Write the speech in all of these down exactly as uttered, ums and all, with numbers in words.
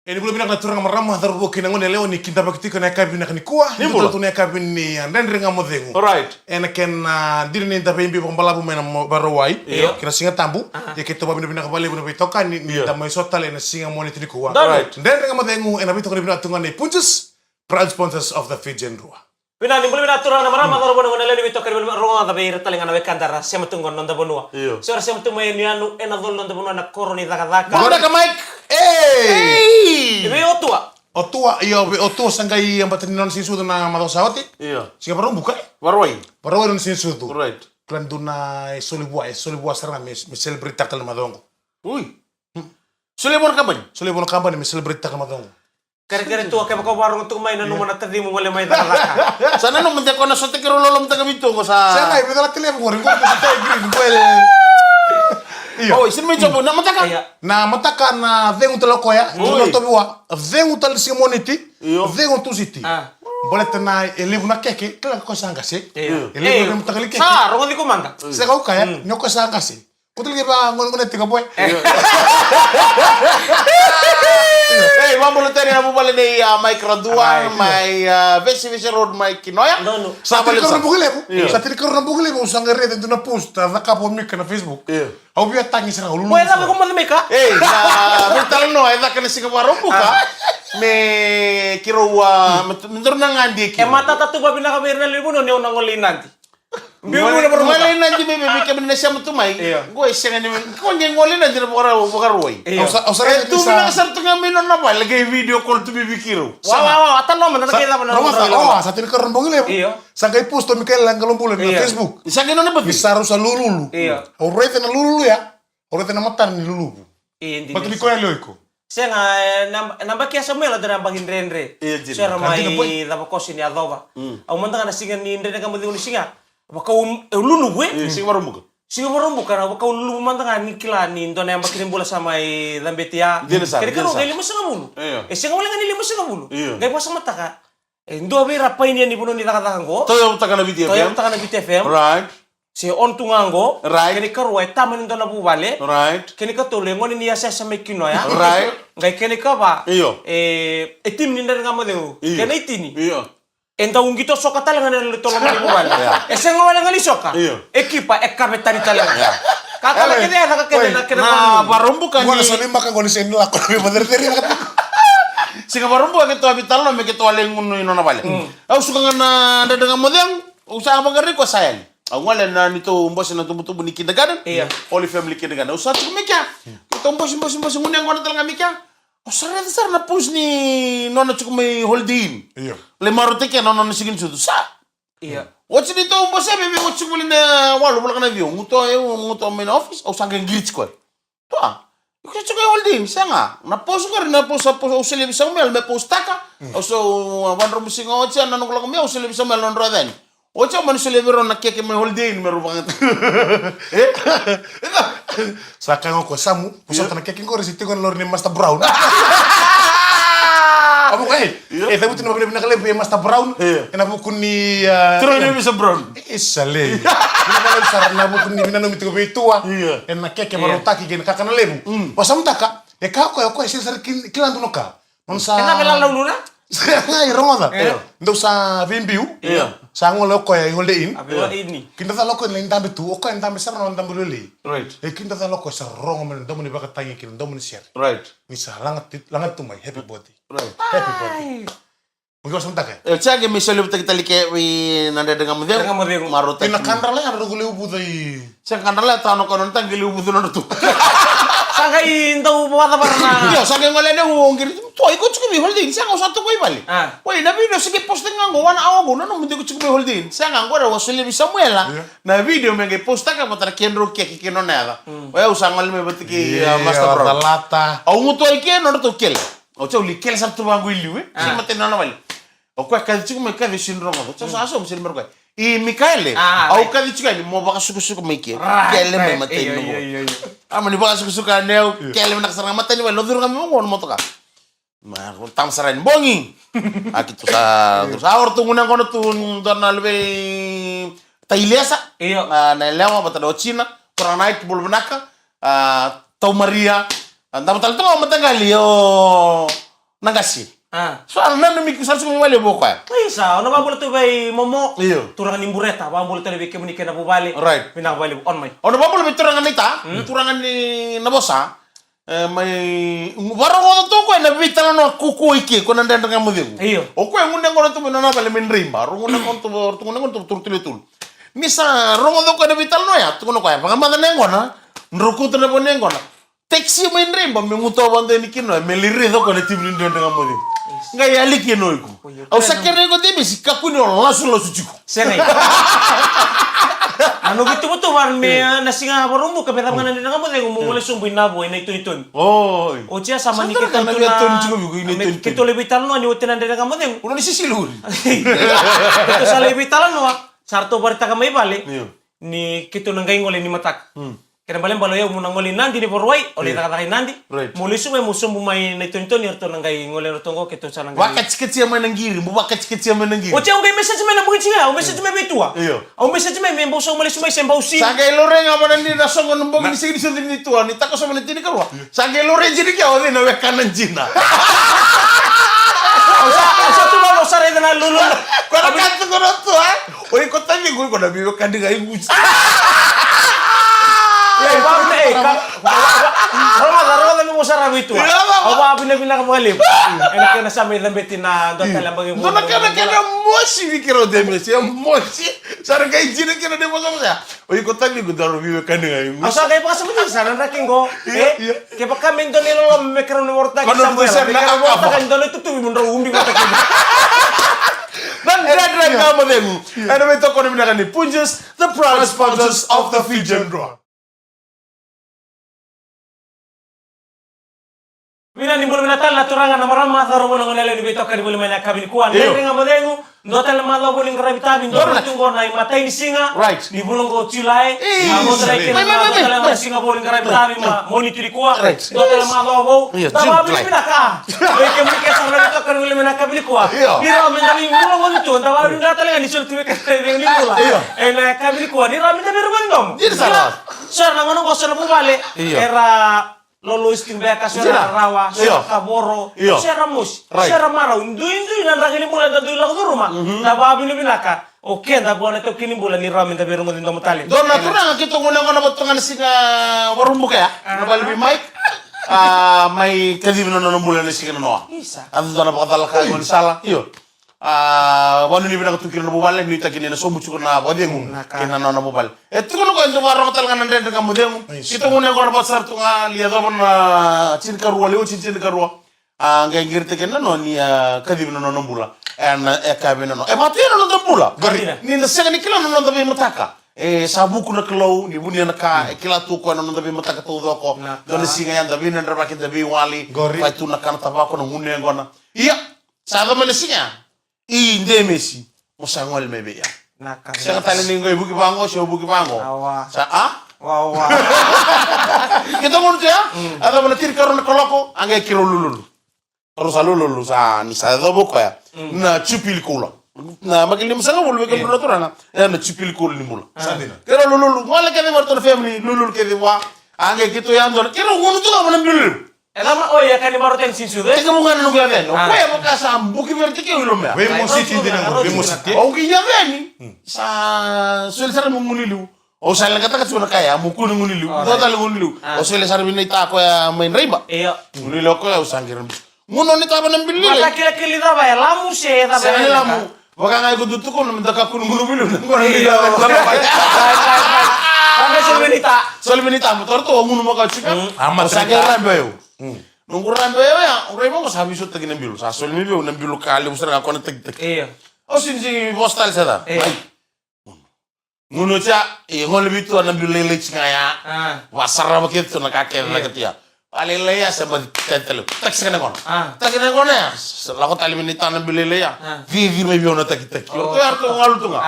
E ni bula vinaka na turaga, marama, cauravou kei na gone yalewa ni kidavaki tiko ena yakavi vinaka nikua. Ni bula. Ni bula tu na yakavi ni, ah, Dredre Ga Mo Cegu. Alright. Ena kena, ah, dina ni da veibiu vakabalavu mai na mo-, Vakarauwai. Io. Kei na Siga Tabu. Ah. Ia keitou vakavinavinaka vakalevu na veitokani ni, ni da mai sota tale ena siga Moniti nikua. Alright. Dredre Ga Mo Cegu ena veitokani vinaka tu ga nei Punjas, proud sponsors of the Fijian Drua. Vinaka, ni bula vinaka turaga, marama, cauravou, na gone yalewa ni veitokani, vei rogoca vei ira tale ga na wekada ra sema tu qo na noda vanua. Io. Se ra sema tu mai yanuyanu, ena colo na noda vanua, na koro ni cakacaka. Bula vinaka, Mike. Ei! Ei! Vei Otua. Otua, io, vei Otua sa qai yabaki ni nona siga ni sucu na macawa sa oti. Io. Siga Vakaraubuka, e? Vakarauwai. Vakarauwai nona siga ni sucu. Right. Kila dua na e soli vua, e soli vua sara ga me, me celebrate taka tale na macawa qo. Ui. Hmm. Soli vua na kabani? Soli vua na kabani me celebrate taka na macawa qo. Kerekere tu, kevaka o vakarogo tu mai, nanuma na tacimu gole mai cakacaka. Sa nanuma de ko na sota keirau loloma taka vitu qo sa. Sa qai, me cala tele qori, qori, qori, qori, qori. Io. Oi, sini mai jobo, na mataka? Io. Na mataka na cegu tale o koya, oi, na tovi vua, cegu tale siga Moniti, io, cegu Tusiti. Ah. Baleta na e levu na keke, kila ko sa qase. Io. E levu na mataka li keke. Sa, rogo tiko mada. Sa kau kaya, mm, ni o koya sa qase. Ko tale kei va gone, gone tiko boy. Eh. Ei, vabula tani na vuvale nei, ah, Mike Radua, right, mai, ah, Vesivesi Road, mai Kinoya. No, no. Sa tini karua na bogi levu. Io. Sa tini karua na bogi levu, au sa qai raica e dua na post, ah, cakava o Mika na Facebook. Io. Au via tagi sara ga, au lulu. Ko e caka ko moce Mika? Ei, na veitalanoa e caka na siga Vakaraubuka. Ah. Me keirau, ah, me, me daru na gadi eke. E matata tu vavinaka vei ira na lewe ni vanua ni au na gole i Nadi. Biu, biu na Vakaraubuka. Gole i Nadi mai, me, me kemuni na sema tu mai. Io. Qo e sega ni, ko qai gole i Nadi na Vakara-, Vakarauwai. Io. Au sa, au sa raica ni sa. E tu vinaka sara tu ga mai nona vale, qai video call tu mai vei keirau. Wa, wa, wa, a tale noma, na sa, kei cava na nona vale. Sa tini karua na bogi levu. Io. Sa qai post o Mikaela Qalobula na, io, Facebook. Sa qai nona bati. Ni sa rau sa lululu. Io. Au raica na lululu ya. Au raica na matana ni luluvu. Io, dina. Bati ni koya leo iko. Sega, e, na, na yabaki ya Samuela, dua na yabaki dredre. E, dina. Sera mai cava koso ni yacova. Mm. Au mada ga na siga ni Dredre Ga Mo Cegu ni siga. Vaka au, e, luluvu, e. E, siga Vakaraubuka. Siga Vakaraubuka, na vaka au luluvu mada ga ni kila ni dua na yabaki ni bula sa mai cabeti ya. Dina sara, dina sara. Kena ikarua qai limasagavulu. Io. E sega wale ga ni limasagavulu. Io. Qai vakasamataka. E dua vei ira painia ni vanua ni cakacaka qo. Tauyavutaka na Viti F M. Tauyavutaka na Viti F M. Right. Se on tu ga qo. Right. Kena ikarua e tama ni dua na vuvale. Right. Kena ikatolu e gone ni yasayasa mai Kinoya. Right. Qai kena ikava. Io. E, e timi ni Dredre Ga Mo Cegu. Io. Kena itini. Io. E dau qito soka tale ga na toloma ni vuvale. Yeah. E sega wale ga ni soka. Io. E kipa, e kavetani tale ga. Yeah. Kakana kece, e caka kece na kena vanua. Vakaraubuka ni. Gona sa ni maka gona se ni lako na veivacerecerei na katu. Siga Vakaraubuka keitou a veitalanoa me keitou a lai gunu i nona vale. Mm. Au suka ga na Dredre Ga Mo Cegu, au sa vaqarai koya sa yali. Au gole na neitou bose na tubutubu ni kindergarten. Io. Holy Family Kindergarten. Au sa tiko mai kea. Keitou bose, bose, bose, gunu yaqona tale ga mai kea. Au sa raica sara na post ni nona tiko mai Holiday Inn. Io. Lai marautaki kina na nona siga ni sucu. Sa. Io. Oti neitou bose, me, me oti tiko mai na walu, voleka na ciwa. Guto, e, guto mai na office, au sa qai qiriti koya. Tua. Iko tiko i Holiday Inn, sega. Na post qori, na post, na post, au solia vei Samuel me post taka. Mm. Au sa, a, vadromu siga oti, a, na noqu lako mai, au solia vei Samuel na nodra yani. Oti au mani solia vei rau na keke mai Holiday Inn me rau vakayagataka. E? Sa kaya ga o koya, Samu, vosota na keke qori se tiko ena lori nei Master Brown. Au vaka, ei, e cavuti na vakavinavinaka levu vei Master Brown. Io. Ena vuku ni, a, turaga nei Master Brown. E, sa lei. Vinaka vakalevu sara ena vuku ni veinanumi tiko vei tua. Io. Ena keke, io, vakarautaki kei na kakana levu. Mm. Vasamutaka, e kaya o koya, o koya e sega sara ni kila dua na ka. Nona sa. E na vela laulura? Sa qai rogoca. Io. Dou sa veibiu. Io. Sa gole o koya i Holiday Inn. A veiwa ini. Kidacala o koya na lai dabe tu, o koya e dabe sara na dabe lelei. Right. E kidacala o koya sa rogo mai na domo ni vakatagi kei na domo ni sere. Right. Ni sa lagati, lagati tu mai, happy birthday. Right. Happy birthday. Ai. Mo qai vasamutaka. E, sa qai mai solevutaki tale ke vei na Dredre Ga Mo Cegu. Dredre Ga Mo Cegu. Marautaki. Ina kadrala ya, na noqu lewe vuca i. Sa kadrala ya, tau na kona na taqi lewe vuca na tu. Sa qai dau vakacavara na. Io, sa qai gole ne u qiri. Tua, iko tiko mai Holiday Inn, sega, au sa tu qo i vale. A. Oi, na video sa qai post ga qo, one hour ago, nanuma de iko tiko mai Holiday Inn. Sega, qo au a solia vei Samuela. Io. Na video me qai post taka vata na kedrau keke kei nona yaca. Mm. Oi, au sa gole mai vata kei, a, Master Brown. Io, calata. Au gutuwa i ke, nodratou kele. Au sa, au lai kele sara tu vaqo i liu, e. A. Sa i matai ni nona vale. O koya kaci tiko mai, kaci, sega ni rogoca. Sa, sa, sa, sega ni rogoca. I Mikaele, a, au kaci tiko yani, mo vakasukusuku mai ke. Right, kele mai, right, matai ni noqu. Io, io, io, io. A, mani vakasukusuku yani au, io, kele vinaka sara ga, matai ni vale, o curu ga mai vaqo na motoka. Ma, tama sara yani, bogi. A, keitou sa, sa ora tu gunu yaqona tu, dua na luvei Tailesa. Io. A, na yalewa, vata na watina, turaga na Ait, bula vinaka. A, Tau Maria. A, dava tale tu ga o mataqali, o Na qase. A. So, a nanumi iko sara tiko mai vale vou koya. Isa, au na vakabula tu vei Momo. Io. Turaga ni Bureta, vakabula tale vei kemuni kei na vuvale. Right. Vinaka vakalevu, on mai. Au na vakabula vei turaga ni ta, turaga ni na vosa. E, mai, varogoca tu o koya na veitalanoa ko koya i ke, ko na Dredre Ga Mo Cegu. Io. O koya gunu yaqona tu mai nona vale mai Draiba. Rau gunu yaqona tu, rau gunu yaqona tu, tolu, tolu, tolu. Ni sa rogoca o koya na veitalanoa ya, tukuna o koya, vakamaca na yaqona, drau kauta na vo ni yaqona. Taxi mai Draiba, me guta o vada yani kina, me lai raica o koya na timi ni Dredre Ga Mo Cegu. Qai yali kina o iko. Au sa kerea iko Demesi, kakua ni o lasulasu tiko. Sega. Na noqu ituvatuva me, e, na siga Vakaraubuka, ka me cava ga na Dredre Ga Mo Cegu, mo gole sobu i Navo, i Naitonitoni. Oi. Oti ya sa mani keitou tu na, keitou lai veitalanoa ni oti na Dredre Ga Mo Cegu. Keitou sa lai veitalanoa, sa ratou vakaraitaka mai vale. Io. Ni keitou na qai gole ni mataka. Mm. Kena ibalebale o yau mo na gole i Nadi ni Vakarauwai, o lai cakacaka i Nadi. Right. Mo lesu mai mo sobu mai Naitonitoni, eratou na qai gole eratou qo, keitou sa na qai. Vakatikatia mai na qiri, mo vakatikatia mai na qiri. Oti au qai message mai na bogi tiko ya, au message mai vei Tua. Io. Au message mai me bau sogo mo lesu mai se bau sini. Sa qai laurai ga mo na ni na sogo na bogi ni sega ni soti ni Tua, ni takoso mai na tinikarua. Sa qai laurai jina ke o cei na wekana jina. Au sa, au sa tu vaka au sa raica na lulu. Ko na ka tukuna o Tua, e? O iko taciqu, o iko na veiwekani ga i Guci. Ei, vavina, ei, ka, rogoca, rogoca me vosara vei Tua. Au vavinavinaka vakalevu. Ena kena sa mai cabeti na dua tale a baki. Dua na kena, kena mosi vei keirau Demesi, e mosi. Sa ra qai jina kina na vosavosa ya. O iko taciqu, daru veiwekani ga i Guci. Au sa qai vakasavati sa na draki qo. Io, e? Io. Kevaka me dua na iloloma me keirau na vorotaki Samuela, me keirau vorotaka e dua na itutuvi mo drau ubi vata kina. Na Dredre Ga Mo Cegu. Io. Ena veitokoni vinaka ni Punjas, the proud sponsors of the Fijian Drua. Vinaka ni bula vinaka tale na turaga na marama, cauravou na goneyalewa ni veitokani voli mai na yakavi nikua. Io. Dredre Ga Mo Cegu, dua tale na macawa vou ni qaravi tavi, dua na tu qo na imatai ni siga. Right. Ni vula qo o Julai. Io. A, dua tale kina na macawa, dua tale na siga vou ni qaravi tavi, ma Moniti nikua. Right. Dua tale na macawa vou. Io, June, July. Vinaka. Vei kemuni ke sa na veitokani voli mai na yakavi nikua. Io. Ni rawa me da vei vula qo ni tu, da vavinavinaka tale ga ni soli tu vei keda na icegu ni bula. Io. Ena yakavi nikua, ni rawa me da veirogoci domo. Ni sa rawa. So era na gone qo, so na vuvale. Io. Era lolosi tiko beka, so era rarawa, so era kavoro, so era mosi, so era marau. Duidui na draki ni bula eda dui lako curuma. Na vavinavinaka o keda vua na itaukei ni bula ni rawa me da veirogoci domo tale. Dua na turaga keitou gone qo na vatu ga na siga Vakaraubuka ya. Na vale vei Mike. A, mai kacivi na nona bula ena siga nanoa. Isa. A dua na vakacalaka e gaunisala. Io. A, vakanuinui vinaka tu kina na vuvale, nuitaki ni na sobu tiko na vakacegu kei na nona vuvale. E tukuna o koya e dau vakarorogo tale ga na Dredre Ga Mo Cegu. Keitou gone qo na vatu sara tu ga, lai yacova na tinikarua, lai oti tinikarua. A, qai qiritaki na nona ni a kacivi na nona bula. E na, e kacivi na nona. E vatu na noda bula. Ni da sega ni kila na noda veimataka. E sa vuku na Kalou ni vunia na ka, e kila tu o koya na noda veimataka taucoko. Dua na siga ya da veinadravaki, da veiwali. Qori. Vaka tu na kana tavako na gunu yaqona. Ia. Sa yaco mai na siga ya. I Demesi, mo sa gole mai vei au. Sega tale ni qai vuki vaqo, se o vuki vaqo. Awa. Sa, a? Awa, awa. Keitou gunu tu ya? A cava na tinikarua na kaloko, a qai keirau lululu. Keirau sa lululu, sa, ni sa yacova o koya. Na Jupili koula. Na makilima sagavulu vei keirau na turaga. E na Jupili koula ni bula. Sa dina. Keirau lululu, gole kece vua ratou na family, lululu kece vua. A qai keitou yadua, keirau gunu tu ga vua na bilu. E cava o ya ka ni marautaki ni sinisu, e? Tekivu ga na noqu yacani. O koya vaka sa buki vei iratou kei au i Lomea. Veimositi dina qo, veimositi. Au qai yacani. Sa soli sara meu gunu i liu. Au sa leqataka tiko na ka ya, meu kua ni gunu i liu. Dua tale gunu i liu. Au soli sara vei na ita koya mai Draiba. Io. Gunu i liu o koya, au sa qai rabi. Gunu ni tava na bilili. Vata kilakila cava e lamu se cava e lamu. Vaka ga iko dau tukuna me da kakua ni gunu i liu. Io. Vaka soli vei na ita. Soli vei na ita, mo toro tu, au gunu maka tiko. Au sa qai rabi o yau. Noqu rabi o yau ya, au rai vaqo sa veisautaki na bilu. Sa soli mai vei au na bilu ka levu sara ga ko na takitaki. Io. Au sini vosa tale se ca. Io. Mai. Gunu oti ya, e gole vei Tua na bilu lailai tiko ga ya. Vasarava kece tu na ka kece na ka tu ya. Valailai ya se baci kece tale. Taki saka na gona. Taki na gona ya. Lako tale mai na ita na bilu lailai ya. Cici mai vei au na takitaki. O ratou ya ratou galu tu ga.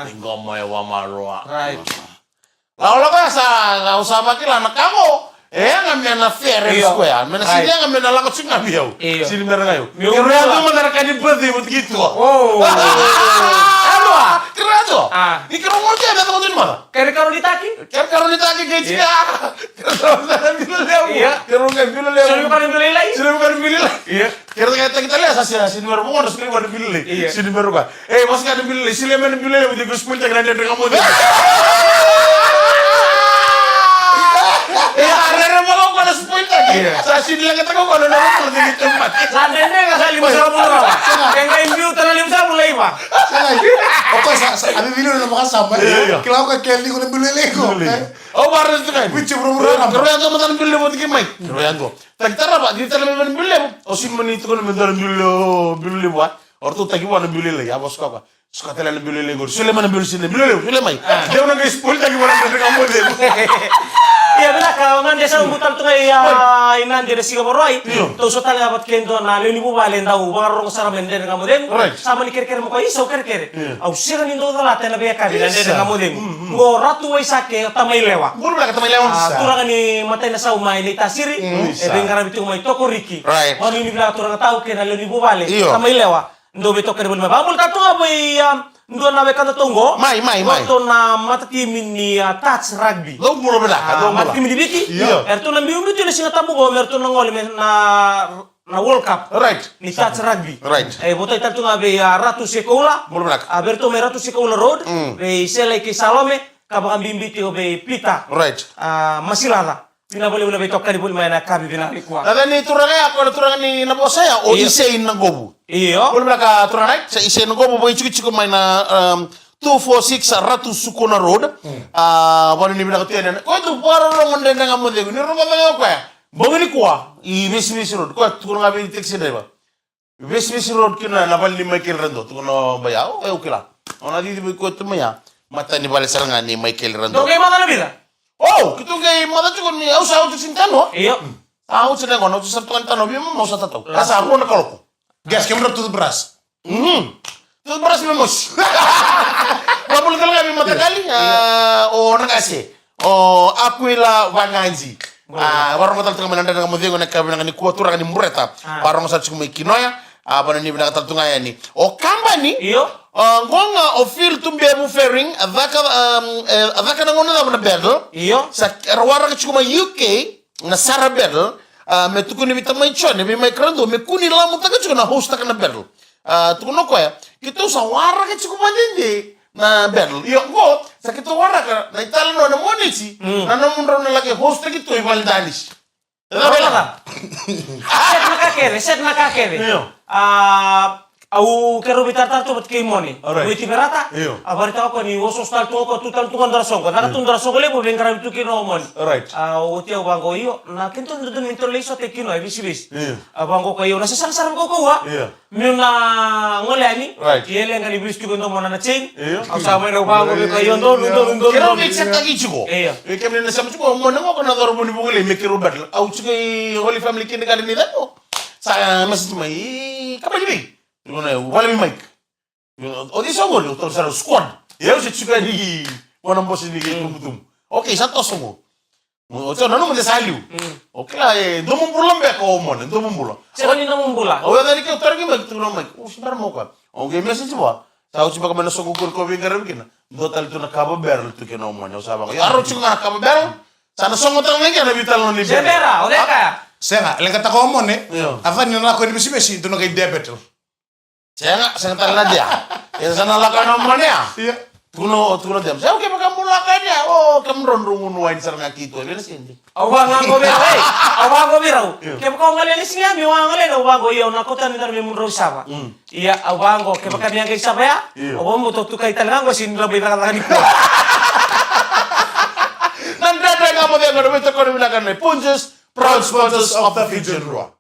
Ni qoma e vamaloa. Right. Lakolako ya sa, au sa vakila na ka qo. E yaga me na fair and square. Me na sini yaga me na lako tiko ga vei au. Io. Sini me ra ga au. Meu rua. Keirau yadua mada na ka ni birthday vata kei Tua. Oh. Keirau yadua. Ni keirau gole ya me na vata ni mada. Kere karua ni taki? Kere karua ni taki kei tiko ya. Io. Kero ga bilo levu. Sila vaka na bilo lailai. Sila vaka na bilo lailai. Iya. Kero ga taki tale sa sia, si numero mo na sila vaka na bilo lailai. Iya. Si numero ga. Eh, mas ga na bilo lailai. Sila mai na bilo lailai, mo tiko spoil taki na Dredre Ga Mo Cegu. Iya, rere mo ko na spoil taki. Iya. Sa si leqa taka ko na na ko na tiko tempat. Sa dredre ga sa lima sa mo na. Kenga imbiu tana lima sa mo laiva. Sega. O koya sa, sa, a vivili na makasama. Iya, iya. Kila o koya ke ligo na bilo lailai ko. Bilo lailai. Eh? Au vara tu kai. Witsi vuravura. Kero ya tu mata na bilo levu tiki mai. Kero ya tu. Taki tara va, di tara mai na bilo levu. O si mani tu na bilo levu, bilo levu va. O tu taki va na bilo lailai, ya va suka va. Suka tale na bilo lailai qori. Sule mai na bilo sine, bilo levu, sule mai. Deu na qai spoil taki va na Dredre Ga Mo Cegu. Ia vinaka, o Nade sa buta tu kai ya, i Nade na siga Vakarauwai. Io. Tou so tale ya vata kei dua na lewe ni vuvale dau vakarorogo sara mai na Dredre Ga Mo Cegu. Right. Sa mani kerekere mo koya, isa au kerekere. Io. Au sega ni dau calata ena veiyakavi na Dredre Ga Mo Cegu. Qo Ratu Waisake, o tamai lewa. Bula vinaka tamai lewa. A, turaga ni matai na sau mai Naitasiri. E veiqaravi tiko mai Tokoriki. Right. Vanua ni vinaka turaga tau kei na lewe ni vuvale. Io. Tamai lewa. Dou veitokani voli mai. Vakabula tatu ga vei, a, dua na wekada tou qo. Mai, mai, mai. Ratou na matatimi ni, a, touch rugby. Dou bula vinaka, dou bula. A, matatimi ni Viti. Io. Eratou na biubiu tu na Siga Tabu qo, me ratou na gole me na na World Cup. Right. Ni touch rugby. Right. E votai tale tu ga vei, a, Ratu Sekoula. Bula vinaka. A, vei ratou mai Ratu Sekoula Road. Mm. Vei Selai kei Salome. Ka vakabibi tiko vei Peter. Right. A, Masilaca. Vinaka voli na veitokani voli mai na yakavi vinaka nikua. Na vei ni turaga ya, ko na turaga ni na vosa ya, o Io. Isei Naqovu. Io. Bula vinaka turaga, right? Sa Isei Naqovu, vei tiko tiko mai na, um, two four six Ratu Sukuna Road. Mm. A, vanua ni vinaka tu yani. Ko tu vakarorogo Dredre Ga Mo Cegu. Ni rogo vei koya. Bogi nikua, i Vesivesi Road, koya tukuna ga vei taxi driver. Vesivesi Road kina na vale ni Michael Rado, tukuna o bai au, e au kila. Au na cici vei koya tu mai ya, matai ni vale sara ga ni Michael Rado. Dou qai maca na vica? O, keitou qai maca tiko ni au sa oti tiko ni tanoa. Io. Sa oti tiko ni tanoa, au sa oti tiko ni tanoa, vei mama au sa tatau. Ka sa rua na kaloko. Gas, kemudrau toothbrush. Mhm. Toothbrush me mosi. Vakabula tale ga vei mataqali, a, o Naqase. O Akuila Vaqaji. A, vakarogo tale tu ga mai na Dredre Ga Mo Cegu ena yakavi vinaka nikua turaga ni Bureta. A. Vakarogo sara tiko mai Kinoya. A, vanua ni vinaka tale tu ga yani. O Kabani. Io. A, qo ga o Phil Tubevu Fering, a caka, um, e, a caka na gauna cava na battle. Io. Sa ra waraka tiko mai U K. Na Sara Battle, a, me tukuni vei tamai Jone, vei Mike Radu, me kua ni lamutaka tiko na host-taka na battle. A, tukuna o koya, keitou sa waraka tiko vakadede na battle. Io, qo, sa keitou waraka, na italanoa na Moniti, Mm. na nomudrau na laki host-taki tu i vale danisi. E cava e laka? Set na ka kece, set na ka kece. Io. A, Au keirau veitaratara tu vata kei Mone. Alright. Vei Tiverata. Io. A vakaraitaka o koya ni osooso tale tu ga o koya, tu tale tu ga dua na soqo. Caka tu dua na soqo levu veiqaravi tu kina o Mone. Alright. A oti au vaqo io. Na kena dodonu me dou lai sota kina e vesivesi. Io. A vaqo o koya io. Na sasana sara vaqo o koya. Io. Meu na gole yani. Right. Ia e leqa ni vesu tiko e domo na chain. Io. Au sa mai na vaqo vei koya io donu donu donu. Keirau veisetaki tiko. Io. E kemuni na sema tiko o Mone qo na cauravou ni Vukelei me keirau battle. Au tiko i Holy Family Kindergarten ni Cabo. Sa message mai. Kabani vei. Tukuna, vale vei Mike. O cei sa qori, o tau sara squad. Ia, au se tiko ni, wana bosi ni kei tubutubu. Okay, sa toso qo. O tau nanuma de sa liu. O kila, e, domo bula beka o Mone, domo bula. Sega ni domo bula. O ya ni kei tara ki Mike, tukuna Mike. O, se bera mo ka. O qai message vua. Sa oti beka mai na soqo qori ko veiqaravi kina. Dua tale tu na kava barrel tu kina o Mone. Au sa vaqo. Ia, aro tiko ga na kava barrel. Sa na sogo tale ga kina na veitalanoa ni barrel. Se bera, o cei kaya? Sega, leqataka o Mone. Io. A cani na lako ni vesivesi, dua na kai debit. Sega, sega tale na dea. E sa na lako na Mone ya. Io. Tukuna, tukuna dea. Sega, kevaka mo lako ya. O, kemudrau drau gunu wai sara ga keitou. Vei na sede. Au vaqo vei rau, ei. Au vaqo vei rau. Io. Kevaka o gale ni siga me vaqo le, au vaqo, io, na kota ni dara me mudrau sava. Mm. Ia, au vaqo, kevaka me qai sava ya. Io. Au vaqo, tou tukai tale ga qo, sini labai cakacaka ni kua. Na Dredre Ga Mo Cegu, na veitokoni vinaka nei Punjas, proud sponsors of the Fijian Drua.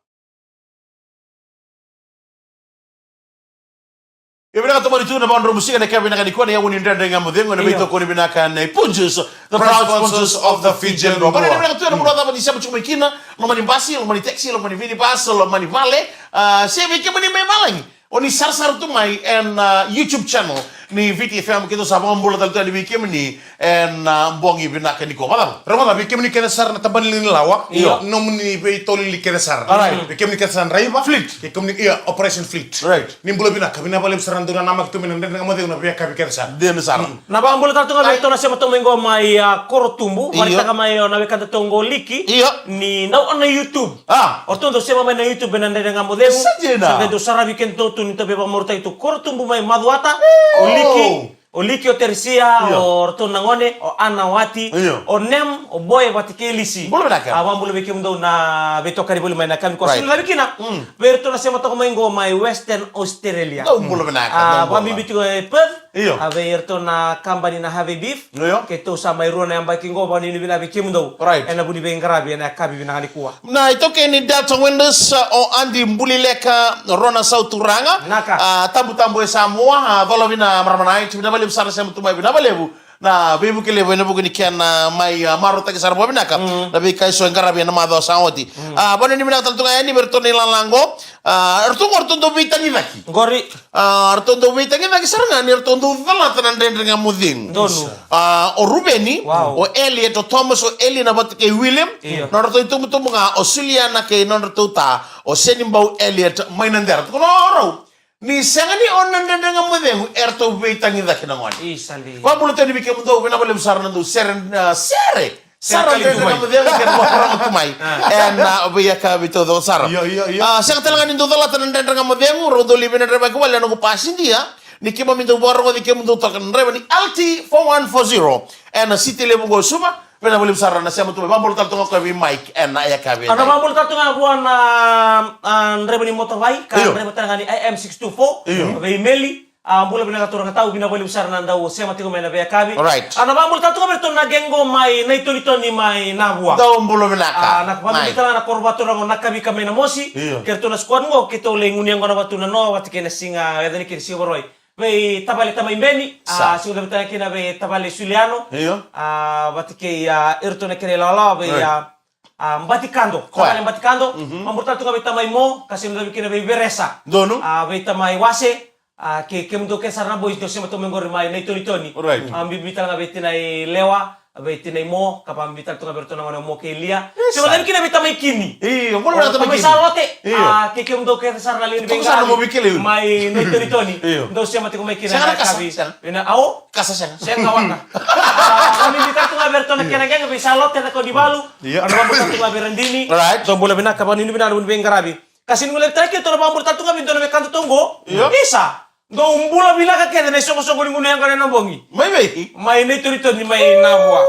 Ia vinaka tomani tu na vakadromu siga na kena vinaka ni kua na yavu ni Dredre Ga Mo Cegu ena veitokoni vinaka nei Punjas, the proud sponsors of the Fijian Drua. Vinaka tu ena vanua cava ni sema tiko mai kina, loma ni basi, loma ni taxi, loma ni minibus, loma ni vale, a, se vei kemuni mai valagi. O ni sarasara tu mai ena, a, YouTube channel. ni Viti F M, keitou sa vakabula tale tu yani vei kemuni ena bogi vinaka nikua. Vacava? Rogoca, vei kemuni kece sara na tabana ni lawa. Io. Nomuni veitolili kece sara. Alright. Vei kemuni kece sara na draiva. Fleet. Kei kemuni, io, Operation Fleet. Right. Ni bula vinaka, vinaka vakalevu sara na dou nanamaki tu mai na Dredre Ga Mo Cegu na veiyakavi kece sara. Dina sara. Mm. Na vakabula tale tu ga vei ratou na sema tu mai qo mai, a, Korotubu, io, vakaraitaka mai o na wekada tu qo Liki. Io. Ni nau na YouTube. A. O ratou dau sema mai na YouTube ena Dredre Ga Mo Cegu. Sa dina. Sa qai dau saravi keda tu ni tou veivakamarautaki tu Korotubu mai Macuata. O Liki, o Liki, o Teresia, io, o ratou na gone, o Ana, o Ati, io, o Nem, o Boy vata kei Lisi. Bula vinaka. A, vakabula vei kemudou na veitokani voli mai na yakavi nikua. Right. Sa na cavi kina. Mm. Vei ratou na sema toka mai qo mai Western Australia. Dou bula vinaka, a, dou bula. Vakabibi tiko e Perth. Io. A, vei iratou na kabani na Harvey Beef. Io. Keitou sa mai rua na yabaki qo, vakanuinui vei kemudou. Right. Ena vu ni veiqaravi ena yakavi vinaka nikua. Na itaukei ni Delta Windows, o Adi Bulileka, rua na sauturaga. Naka. A, tabutabu e Samoa, a, cola vina marama na iti, vinaka vakalevu sara sema tu mai, vinaka vakalevu. Na veivuke levu ena vuku ni kena mai, a, marautaki sara vakavinaka. Mm. Na veika eso e qaravi ena macawa sa oti. Mm. A, vakanuinui vinaka tale tu ga yani vei iratou na ilala qo. A, ratou qo ratou dau veitagicaki. Qori. A, ratou dau veitagicaki sara ga ni ratou dau calata na Dredre Ga Mo Cegu. Donu. A, o Ruveni, wow, o Elliot, o Thomas, o Elina vata kei William. Io. Nodratou itubutubu ga o Suliana kei nodratou ta, o Senibau Elliot mai Nadera. Tukuna o rau ni sega ni o na Dredre Ga Mo Cegu, eratou veitagicaki na gone. Isa, li. Vakabula tu yani vei kemudou, vinaka vakalevu sara na dou sere, a, sere. Sara Dredre Ga Mo Cegu, kena vakarorogo tu mai. A. Ena veiyakavi taucoko sara. Io, io, io. A, sega tale ga ni dou calata na Dredre Ga Mo Cegu, rau dau lai veinadravaki wale na noqu pasidia. Ni keimami dau vakarogoci kemudou toka na draiva ni L T four one four zero. Ena siti levu qo o Suva, vinaka vakalevu sara na sema tu mai. Vakabula tale tu ga o koya vei Mike ena yakavi. A, na vakabula tale tu ga vua na, a, draiva ni motoka, ka, io, draiva tale ga ni I M six two four. Io. Vei Meli. A, bula vinaka turaga tau, vinaka vakalevu sara na dau sema tiko mai na veiyakavi. Alright. A, na vakabula tale tu ga vei iratou na gang qo mai Naitonitoni mai Navua. Dou bula vinaka. A, na vakabula tale ga na koro vakaturaga o Nakavika mai Namosi. Io. Kei iratou na squad qo, keitou lai gunu yaqona vata tu na noa, vata kei na siga, yaco ni kena siga Vakarauwai. Vei tavale tamai Beni, a, sa. Siga vata kei na vei tavale Suliano. Io. A, vata kei, a, iratou na kena ilawalawa, vei, right, a, a, Batikado. Koya. Tavale Batikado. Mhm. Vakabula tale tu ga vei tamai Mo, ka sema tale kina vei Veresa. Donu. A, vei tamai Wase, a, kei kemudou kece sara na boys, dou sema tu mai qori mai Naitonitoni. Right. A, bibi tale ga vei tinai Lewa, vei tinai Mo, ka vakabibi tale tu ga vei iratou na gone o Mo kei Lia. Isa. Sema tale kina vei tamai Kini. Io, bula vinaka tamai Kini. Salote. Io. A, kei kemudou kece sara na liga ni veiqaravi mai Naitonitoni. Io. Dou sema tiko mai kina na kasa, yakavi. Sega. Ena au? Kasa sega. Sega waka. A, vakabibi tale tu ga vei iratou na kena gang, vei Salote na kau ni valu. Io. A, na vakabula tale tu ga vei Radini. Right. Dou bula vinaka, vakanuinui vinaka na vu ni veiqaravi. Ka sega ni guilecavi tale kina, tou na vakabula tale tu ga vei dua na wekada tu qo. Io. Isa. Dou bula vinaka kece na isoqosoqo ni gunu yaqona ena bogi. Mai vei? Mai Naitonitoni mai Navua.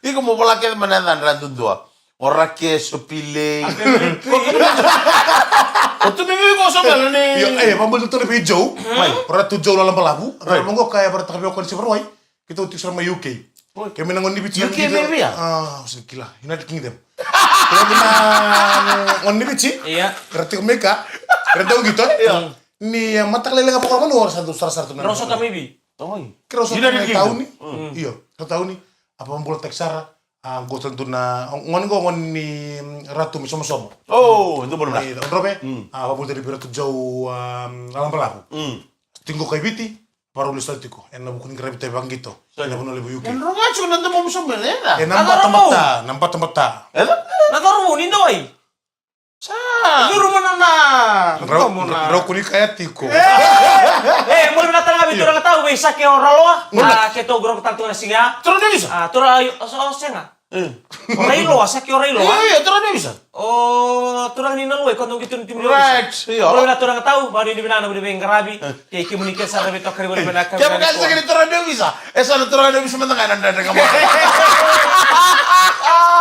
Iko mo vola kece mai na yacadra duadua. O Rake, Sopile. O tu ni vei ko Sopile ni. Io, e, vakabula tale vei Joe. Mai. O Ratu Joe Lalabalavu. Right. Mo qo ka e vakaraitaka vei au ko ni se Vakarauwai. Keitou tiko sara mai U K. Oi. Kei mai na gone ni Viti. U K mai via? A, au sega ni kila. United Kingdom. Kei mai na gone ni Viti. Ia. Era tiko mai ka. Era dau qito. Ia. Ni, a, mataka lailai ga vakavanua era sa dau sarasara tu mai. Rau sota mai vei? Oi. Kei rau sota mai tauni. Mm. Io, sota tauni. A vakabulataki sara. A, qo sa dua na, gone qo gone ni, mm, Ratu mai Somosomo. O, dua bolo na. Mai Cakaudrove. Mm. A, vakabula tale vei Ratu Joe, a, Lalabalavu. Mm. Tiko qo kai Viti. Vakarau lesu tale tiko ena vuku ni qaravi tavi vakaqito. Sega. Ena vanua levu U K. E droga tiko na domomu sobu e raica. Ena batabata, na batabata. E? Na cauravou ni dawai. Sa. Curu mana na. Drau, drau kua ni kaya tiko. E, e, bula vinaka tale ga vei turaga tau, vei Sake o Raloa. Bula. A, keitou qoroka tale tu ga na siga. Turaga ni ovisa? A, turaga, o, o sega. E. O Railoa, Sake o Railoa. Io, io, turaga ni ovisa. O turaga ni Naluwai, ko dou qito ni timi ni ovisa. Right, io. Bula vinaka turaga tau, vakanuinui vinaka na vu ni veiqaravi. E. Kei kemuni kece sara na veitokani voli mai na yakavi. Kevaka e sega ni turaga ni ovisa, e sa na turaga ni ovisa mada ga ena Dredre Ga Mo Cegu.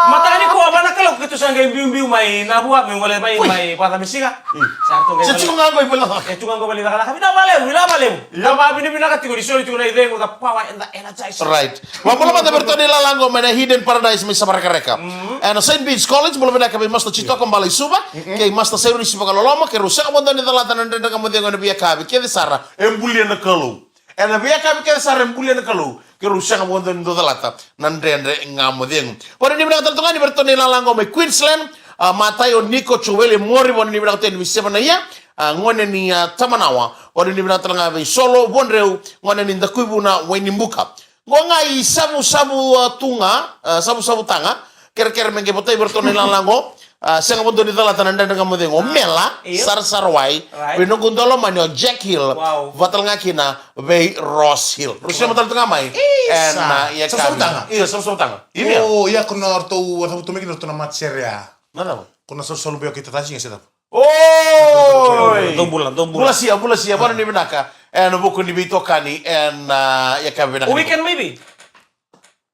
Mataka nikua, vua na Kalou keitou sa qai biubiu mai Navua, me gole mai, mai vakacamisiga. Sa ratou qai. Se tiko ga qo i vale. E tiko ga qo vale cakacaka. Vinaka vakalevu, vinaka vakalevu. Io. Na vakavinavinaka tiko ni soli tiko na icegu, the power and the energize. Right. Vakabula mada vei iratou na ilala qo mai na Hidden Paradise mai Savarekareka. Mm. Ena Saint Bede's College, bula vinaka vei Master Chitoko Bala i Suva, kei Master Saironi Sivakaloloma, keirau sega vakadua ni calata na Dredre Ga Mo Cegu ena veiyakavi kece sara, e bulia na Kalou. Ena veiyakavi kece sara e bulia na Kalou, keirau sega vakadua ni dau calata na Dredre Ga Mo Cegu. Vakanuinui vinaka tale tu ga yani vei iratou na ilala qo mai Queensland, a, matai o Niko, Joeli, Mori, vakanuinui vinaka tu yani vei Sevanaia, A, gone ni, a, Tamanawa, vanuinui vinaka tale ga vei Solo Vuadreu, gone ni Dakuivuna, Wainibuka. Qo ga i Savusavu, a, Tuga, a, Savusavu Taga, kerekere me qai votai vei iratou na ilala qo. A, sega vakadua ni calata na Dredre Ga Mo Cegu, o Mela, io. Sarasara Wai, right. Vei noqu daulomani o Jack Hill, wow. Vata tale ga kina vei Ross Hill. Rau sema tale tu ga mai. Isa. Ena, a, ia Savusavu Taga. Io, Savusavu Taga. Io. O, ia ko na ratou, a, cavutu mai kina ratou na matasere ya. Na cava? Ko na Savusavu Beo kei Tatajiga se cava? Oi! Dou bula, dou bula. Bula sia, bula sia, vanuinui vinaka. Ena vuku ni veitokani, ena, a, yakavi vinaka. O weekend maybe?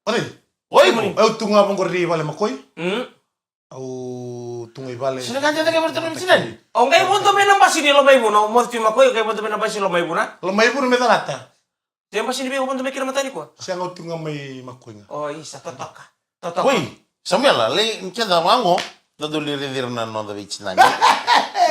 Oi. Oi. Au tu ga vaqori vale Makoi. Mm. Au tu ga i vale. Sina ka jataka vei iratou na vicinani. O qai vodo mai na basi ni Lomaivuna, o moce tu i Makoi, o qai vodo mai na basi ni Lomaivuna. Lomaivuna me calata. Te basi ni vei o vodo mai kina matani kua. Sega, au tu ga mai Makoi ga. O, isa, totoka. Totoka. Oi, Samuela, lai keda vaqo, da dau lai raici ira na noda veitinani.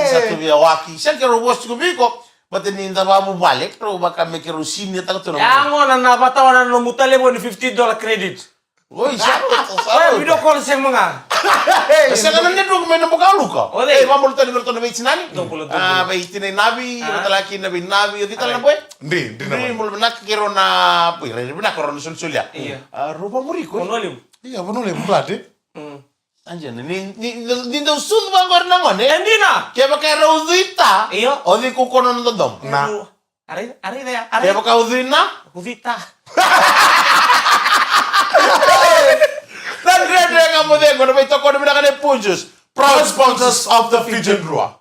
Sa tu via waki, sa keirau vosa tiko vei iko, baleta ni da vavuvale, keirau vaka me keirau senior taka tu na. Ya gona na vatawa na nomu talevoni fifty dollar credit. Oi, sa rauta, sa rauta. Oi, video call sema ga. E sega na network mai na bukaluka. O cei? Ei, vabula tale vei iratou na veitinani. Dou bula, dou bula. A, vei tinai Navi, a, vata tale kina vei Navi, o cei tale na boy? Dri, dri na boy. Dri, bula vinaka keirau na, boy, rairai vinaka rau na solisoli ya. Io. A, rau vamuri iko. Vanua levu. Io, vanua levu, glad, e? Mm. Anjena, ni, ni, ni, ni dau sucu vaqori na gone. E dina. Kevaka e rau cuita. Io. O cei ko kona na dodomo? Na. A raica, a raica ya, a raica. Kevaka o cuina? Cuita. Na Dredre Ga Mo Cegu, na veitokoni vinaka nei Punjas. Proud sponsors of the Fijian Drua.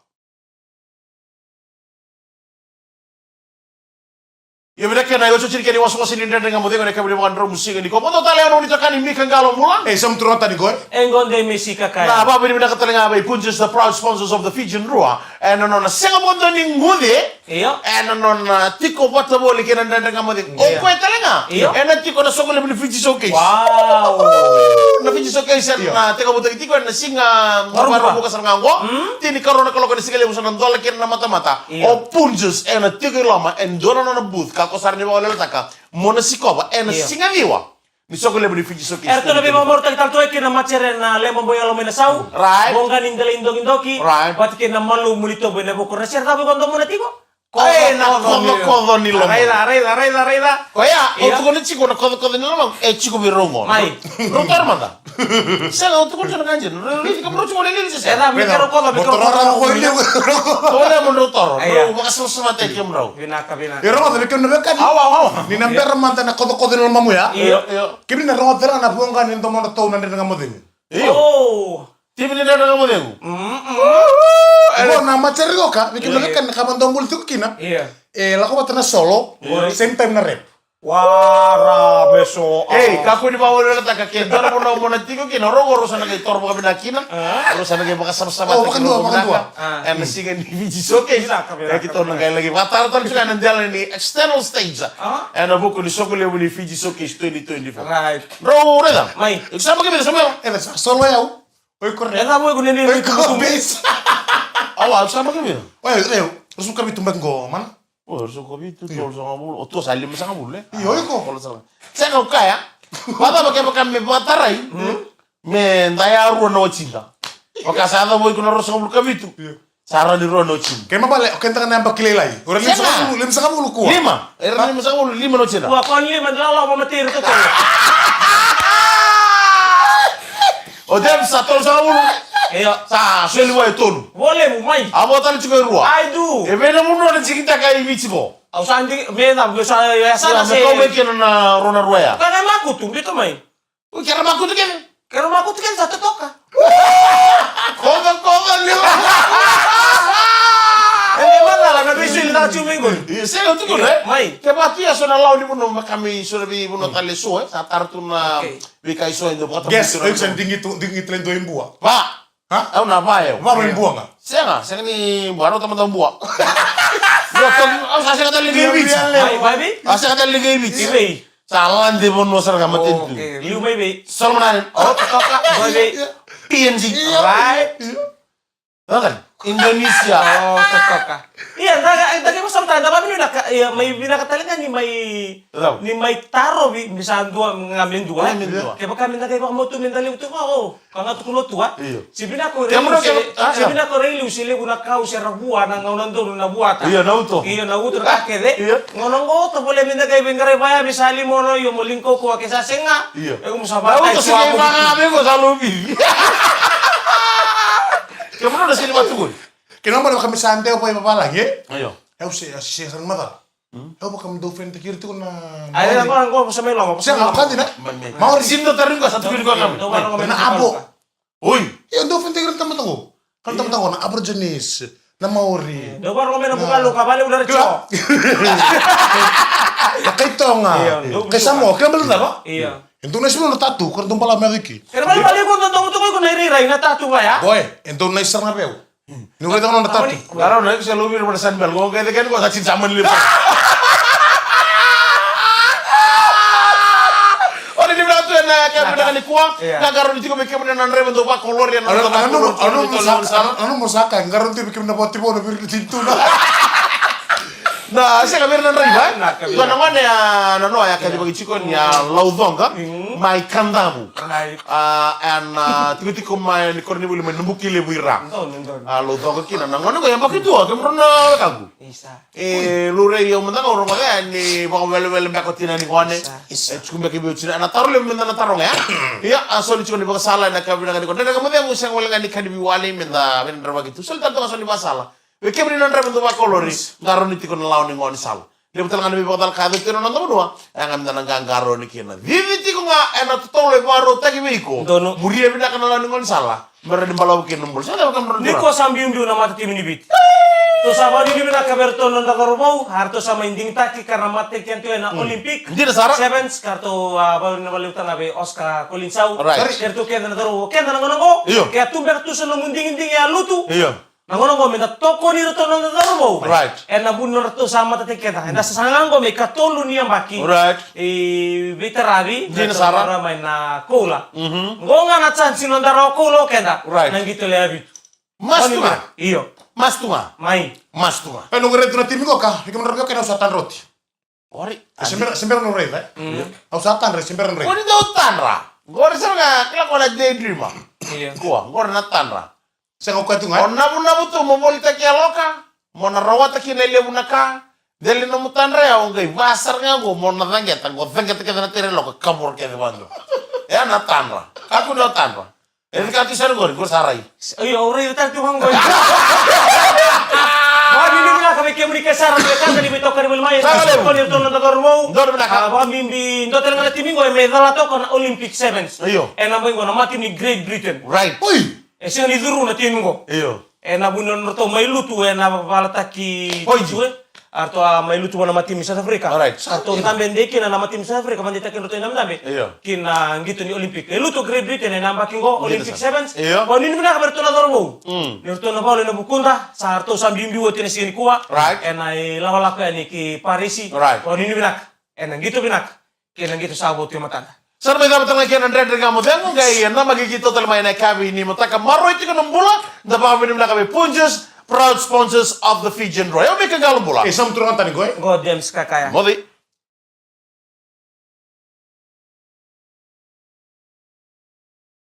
Ia vinaka na iotioti ni kena iwasewase ni Dredre Ga Mo Cegu ena yakavi ni vakadromu siga nikua. Mo dou tale au na nona itokani Mika Qalo Bula. E, sa muturotani koya. E qo de misi kakai. Na vavinavinaka tale ga vei Punjas, the proud sponsors of the Fijian Drua. Ena nona sega vakadua ni guce. Io. Ena nona tiko vata voli kei na Dredre Ga Mo Cegu. Io. O koya tale ga. Io. Ena tiko na soqo levu ni Fiji Showcase. Wow. Na Fiji Showcase ena, io, tekivutaki tiko ena siga Vakaraubuka sara ga oqo. Mm. Tinikarua na kaloko ni siga levu sa na dola kina na matamata. Io. O Punjas ena tiko i loma, e dua na nona booth, kakua sara ni vakaweleweletaka. Mo na sikova ena, io, siga ciwa ni soqo levu ni Fiji Showcase. Eratou na veivakamautaki tale tu kei na matasere na Leba Boy Yalo mai Nasau. Right. Voqa ni Delai Dokidoki. Right. Vata kei na Malumu ni Tobo ena Vuku. Na sere cava iko domona tiko? Kocokoco ni lomaqu. Raica, raica, raica, raica. Koya, au tukuna tiko na kocokoco ni lomaqu. E tiko vei rau qo. Mai. Rau toro mada. Sega, au tukuna tiko na ka dina. Rau raici ka rau tiko na lili se. E cava, me rau koco, me rau koco. Koya mo rau toro. Aya. Rau vakasavasavataki kemudrau. Vinaka, vinaka. E rau koco, me kemudra vekani. Awa, awa, awa. Ni na bera mada na kocokoco ni lomamu ya. Io, io. Kemuni na rogoca tale ga na voqa ni domodratou na Dredre Ga Mo Cegu. Io. Oh. Timi ni Dredre Ga Mo Cegu. Mm, mm. Io, na matasere qoka, vei kemuni na, io, vekani na ka mo dou buli tiko kina. Io. E lako vata na solo, io, same time na rap. Wara meso. Ei, kakua ni vakaweleweletaka ke dua na vanua mo na tiko kina, rau qo rau sa na qai toro vakavinaka kina. A? Rau sa na qai vakasavasavataki, oh, vakadua, vakadua. A. Ena siga ni Fiji Showcase. Vinaka, vinaka, vinaka. E keitou na qai laki vakataratara tiko ena dela ni external stage. A? Ena vuku ni soqo levu ni Fiji Showcase twenty twenty-four. Right. Rau raica. Mai. Iko sa baki vica, Samuel? E, sa solo yau. Oi, correct. E cava iko ni, ni, oi, ni, iko, ni, base. Awa, iko sa baki vica? Oi, oi, ruasagavulu ka vitu baki qo, mana. O, ruasagavulu ka vitu, io, tolusagavulu. O tua sa limasagavulu, e? Io, iko. Tolusagavulu. Sega, au kaya. Vakacava kevaka me vakatarai? Mm. Me da yarua na watida. Vaka sa yaco vei iko na ruasagavulu ka vitu. Io. Sa rawa ni rua na watida. Kena ibalebale, o keda ga na yabaki lailai. O ira limasagavulu, sega, limasagavulu kua. Lima. Era limasagavulu, lima na watida. Kua, kua ni lima, ni lalawa, matei ira totolo. O Dave sa tolusagavulu. Io. Sa soli vua e tolu. Vo levu, mai. A vo tale tiko e rua. I do. E vei na vanua na jikitaka i Viti vo? Au sa di, me na, me sa, ya sa, io, na me se kau mai kina na rua na rua ya. Ka na makutu, biuta mai. Ui, kera makutu kece. Kera makutu kece sa totoka. Kocokoco ni lomaqu. E, ni macala na veisili na tiko mai qori. Io, sega, au tukuna, e? Mai. Kevaka tu ya so na lawa ni vanua me kami so na veivanua tale so, e? Sa tara tu na, okay, veika e so e dua vata. Guess, o iko sa digitaka, digitaka e dua i Bua. Va. Ha? Au na va, au. Va mai Bua ga. Sega, sega ni Bua, rauta mada o Bua. Au sa sega tale ni qai Viti. Mai, mai, mai. Au sa sega tale ni qai Viti. I vei? Sa lade vanua sara ga matanitu. Okay, liu mai vei? Solomon Island. O, totoka, mai vei? P N G. Right. Totoka. Indonesia. O, totoka. Ia, da, da, da, Eda vakavinavinaka, ia, mai vinaka tale ga ni mai, ni mai tarovi, me sa dua ga me dua. Kevaka me da qai vakabauta me da levu tu ga, o, ka ga tuku lotu, a? Se vinaka o railevu se levu na kau se ra vua na gauna donu na vuata. Io, na uto. Io, na uto na ka kece. Gauna qo, tovolea me da qai veiqaravi vaya, me sa lima ono, io, mo liga kaukauwa ke sa sega. Io. E ko mo sa vaka e sa lovi. Ke mo na sili vatuku. Ke na mara vaka me sa deo vaivavalagi, e? Io. E au se, a se sega ni macala. E au vaka me dau fenitaki ira tiko na Maori. Ai, qo, qo, vosa mai loga, vosa mai loga. Sega, ka dina. Maori. Sini dau tauri qo, sa tukuni qo na Maori. Na abo. Oi. Io, dau fenitaki ira na tamata qo. Ka na tamata qo, na Aborigines, na Maori. Dau varo me na bukalu, ka vale ula recho. Na kai Toga. Kai Samoa, kira bala cava? Io. E dau na sima na tatu, ka dau bala me ciki. Kira bala bala ko dau dau na irairai na tatu vaya. Boy, e dau na isara na veu. Ni raica na tatu. Qarauna iko se lovi ira vata Sunbelt. Qo qai cake ni qo sa tini sa mani levu. O ni vinaka tu ena yakavi vinaka nikua. Qaqarauni tiko vei kemuni na draiva dau vakolori ena noda vakolori. Anu mo sa ka qarauni tiko vei kemuni na vativo na viri ni tini tuna. Na sega vei ira na draiva, e? Dua na gone a nanoa ya kacivaki tiko ni a Laucoqa mai Kadavu. A, ena tikotiko mai ni koronivuli mai Nabuki Levu i ra. A, Laucoqa kina na gone qo e yabaki dua, kemudrau na wekaqu. E, laurai au mada ga au rogoca ni vakawelewele beka o tina ni gone. E tiko beka i vei o tina, na taro levu meda na taroga ya. Ia, a soli tiko ni vakasala ena yakavi vinaka nikua. Dredre Ga Mo Cegu, sega wale ga ni ka ni veiwali meda veidredrevaki tu. Soli tale toka so ni vakasala. Vei kemuni na draiva dau vakolori, qarauni tiko na lawa ni gaunisala. Levu tale ga na veivakacalaka e yaco tiko ena noda vanua, e yaga meda na qaqarauni kina. Cici tiko ga ena totolo e vakarautaki vei iko. Donu. Muria vinaka na lawa ni gaunisala me rawa ni balavu kina na bula. Sa cava kemudou na turaga? Nikua sa biubiu na matatimi ni Viti. Tou sa vakanuinui vinaka vei iratou na noda cauravou, a ratou sa mai digitaki ka ra matataki keda tu ena Olympic. Dina sara. Sevens, ka ratou, a, vakavinavinaka vakalevu tale ga vei Oscar Kolinisau. Right. Kei iratou keda na cauravou, keda na gauna qo. Io. Ke a tu beka tu so na nomu digidigi e a lutu. Io. Na gauna qo meda tokoni iratou na noda cauravou. Right. Ena vuku ni nodratou sa matataki keda. Eda sa saga qo me ikatolu ni yabaki. Right. E veitaravi. Dina sara. Mai na koula. Mhm. Qo ga na chance ni noda rawa koula o keda. Right. Na qito lewe vitu. Masu tu ga. Io. Masu tu ga. Mai. Masu tu ga. E noqu raica tu na timi qo ka, vei kemudou na veiwekani au sa tadra oti. Qori. Se bera, se bera na raica, e? Mm. Au sa tadra, se bera na raica. Qori dau tadra. Qori sara ga, kila ko na daydreamer. Io. Kua, qori na tadra. Sega, o koya tu ga. O navunavu tu mo volitaki yaloka, mo na rawata kina e levu na ka. Dela ni nomu tadra ya, o qai va sara ga qo, mo na caqeta, qo caqeta kece na tere loka, kavoro kece vakadua. Ya na tadra. Kakua ni o tadra. E vika tu sara qori, qori sa rai. Io, au raica tale tu ga qori. Vakanuinui vinaka vei kemuni ke sara na wekada ni veitokani voli mai. Sa levu. Tokoni iratou na noda cauravou. Donu vinaka. A, vakabibi, dua tale ga na timi qo e mai cala toka na Olympic Sevens. Io. Ena bai qo na matatimi ni Great Britain. Right. Oi. E sega ni curu na timi qo. Io. Ena vuku ni nodratou mai lutu ena valataki Fiji. A ratou a mai lutu vua na matatimi South Africa. Alright. A ratou dabe dei kina na matatimi South Africa, vakadeitaki ratou ena dabe. Io. Ki na qito ni Olympic. E lutu o Great Britain ena yabaki qo, Olympic Sevens. Io. Vakanuinui vinaka vei iratou na cauravou. Mm. Ni ratou na valu ena vukuda, sa ratou sa biubiu oti ena siga nikua. Right. Ena ilakolako yani ki Parisi. Right. Vakanuinui vinaka. Ena qito vinaka. Kei na qito sa votu e matada. Sa na mai cava tale ga kei na Dredre Ga Mo Cegu, qai namaki keitou tale mai ena yakavi ni mataka. Maroroi tiko na bula, da vakavinavinaka vei Punjas, proud sponsors of the Fijian Droi. Au Mika Qalobula. E, sa mo turaga tani qo, e? Qo James Kakaya. Moci.